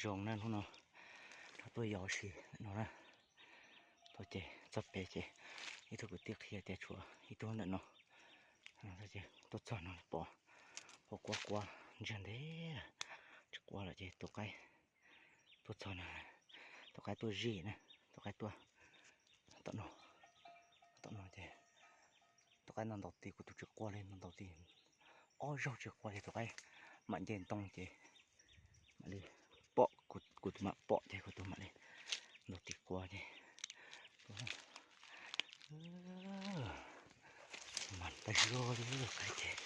Zoo na, hnub no rov tuaj yos ua si no na. Tuaj ces txog pem ces ib tug kwv tij qhia tias tshuav ib tug ntawm no. Ces tuaj txog no pom quaj quaj quaj ntsiag ntev tsis quaj lawm ces tus qaib tuaj txog no, tus qaib tuaj zij na, tus qaib tuaj tom no, tom no ces tus qaib ntaus ntaus tis, kuv tus tsis quaj li, ntaus ntaus tis ob zaug tsis quaj ces tus qaib mam nce ntoo ces mam li pom, kuv tus mam pom ces kuv tus mam li ntaus tis quaj ces mas tag zog li, qaib ces,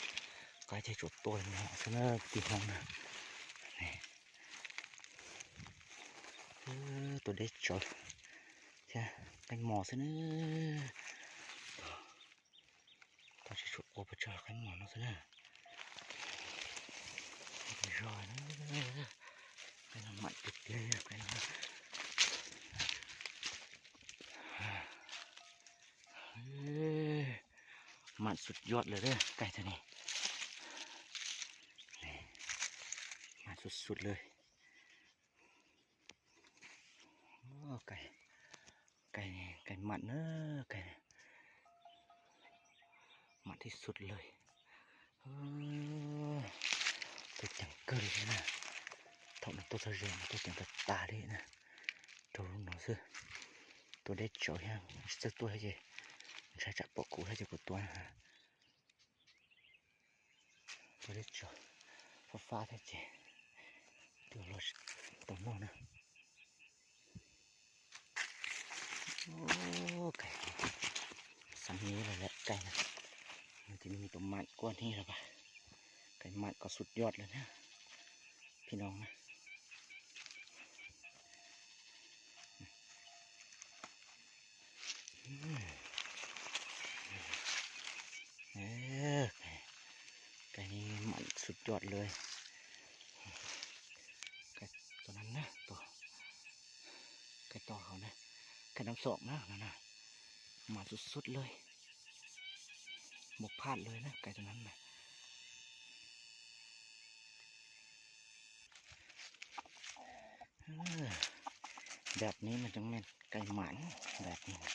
qaib ces tsuas tuaj li no xwb na kwv tij Hmoob na. Tus deb tsawv thiab qaib mos xwb na. Tag tsis tshua quaj pes tsawg, qaib mos no xwb na. Tag zog, qaib no mam tiag tiag li, qaib no mam sut yoj lawm, kaij tag ni, mam sut sut lawm. Kaij, kaij mam na, kaij mam thib sut lawm. Tuaj ceev kawg li na. Thaum no tuaj txog ze no tuaj ceev tas tas li na. Rau lub no xwb. Tuaj deb tsawv thiab tsis txawj tuaj thiab ces ntshai tsam pom kuv thiab ces kuv tua. Tuaj deb tsawv, fab fab thiab ces tua los tsis tau noj na. Kaij, xav hnyiab los lawm kaij na. Ces nws tus mam kuaj hnyiab los, kaij mam koj sut yoj lawm na, phim no na. Kaij mam sut yoj lawm. Kaij tus no na, kaij tod hauv na, kaij nab xom na no na, mam sut sut lawm, mus phaj lawm na kaij tus no na.แบบนี้มันจึงเป็นไก่หมัน แบบนี้นะ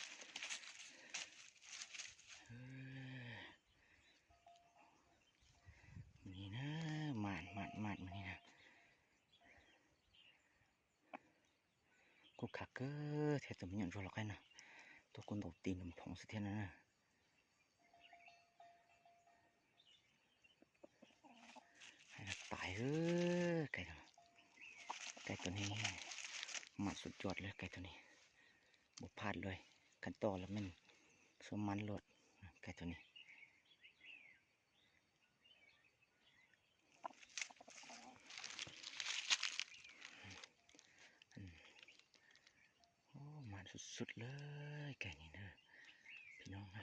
Mas ni na, mam mam mam mas ni na. Kuj khav kawg thiab tus me nyuam ntsuag lau qaib no, tuaj kuj ntaus tis nrov phoov xwb thiab na. Hais no tais, kaij, kaij tus ni, mam sut yoj lawm kaij tus ni, mus phaj lawm, kheev toj lawm me, xuab mab luaj, kaij tus ni. Mam sut sut lawm kaij ni na, phim no na.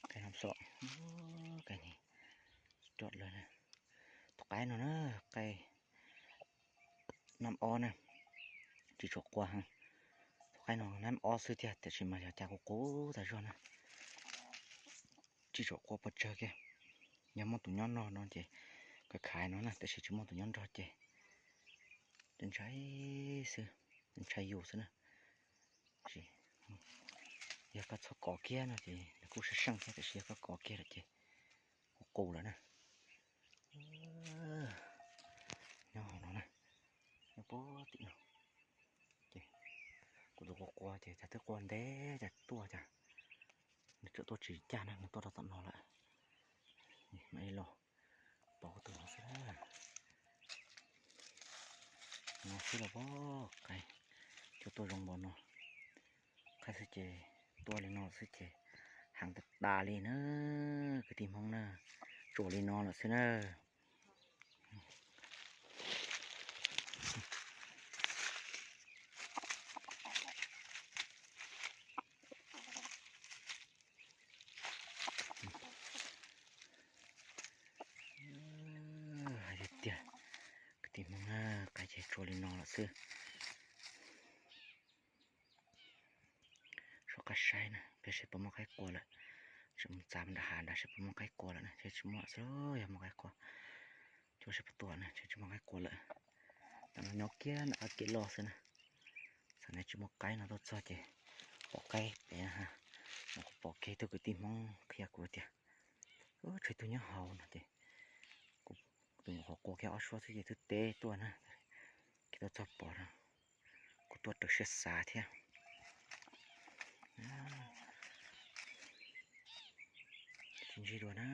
Kaij nab xom, kaij ni, sut yoj lawm na. Tus qaib no na, qaib nab ob na, tsis tshua quaj heev. Tus qaib no nab ob xwb thiab tiam sis mas yog cas kuv qub tas zog na. Tsis tshua quaj pes tsawg kiag. Yog muaj tus nyob nrog no ces khav khav no na, tiam sis tsis muaj tus nyob nrog ces ntshai xwb, ntshai yus xwb na. Yog koj txhob kov kiag no ces nws kuj seej seej thiab, tiam sis yog koj kov kiag lawm ces kuj qus lawm na. Nyob hauv no na, nyob puag tim no. Ces kuv tus quaj quaj ces cas twb quaj ntev cas tuaj cas nws tseem tuaj tsis caj na, nws tuaj rau tom no lawm. Mam li los pauv tus no xwb. No xwb los pom qab, cua tuaj zoo npaum no. Qab xwb ces tuaj li no xwb ces heev tas tas li na, kwv tij Hmoob na, tsuas li no lawm xwb na. Hais tiag tiag, kwv tij Hmoob na, qab ces tsuas li no lawm xwb. Soj qab saib na, peb saib puas muaj qaib qua lawm, tsis Mus txav nram hav nrad seb puas muaj qaib qua lawm na, tsis muaj xwb, yog muaj qaib qua, cuab seb puas tuaj na, tsis muaj qaib qua lawm. Tam no nyob kiag nram qab kev loj xwb na. Xam ne tsis muaj qaib no tuaj txog ces pom qaib pem no. Kuv pom kiag tug kwv tij Hmoob qhia kuv tias tshuav ib tug nyob hauv no ces kuv tus nyuam qhuav qua kiag ob suab xwb ces twb teb tuaj na. Kiag tuaj txog pom no, kuv tuaj raws siab xav thiab. Sib ntsib dua na.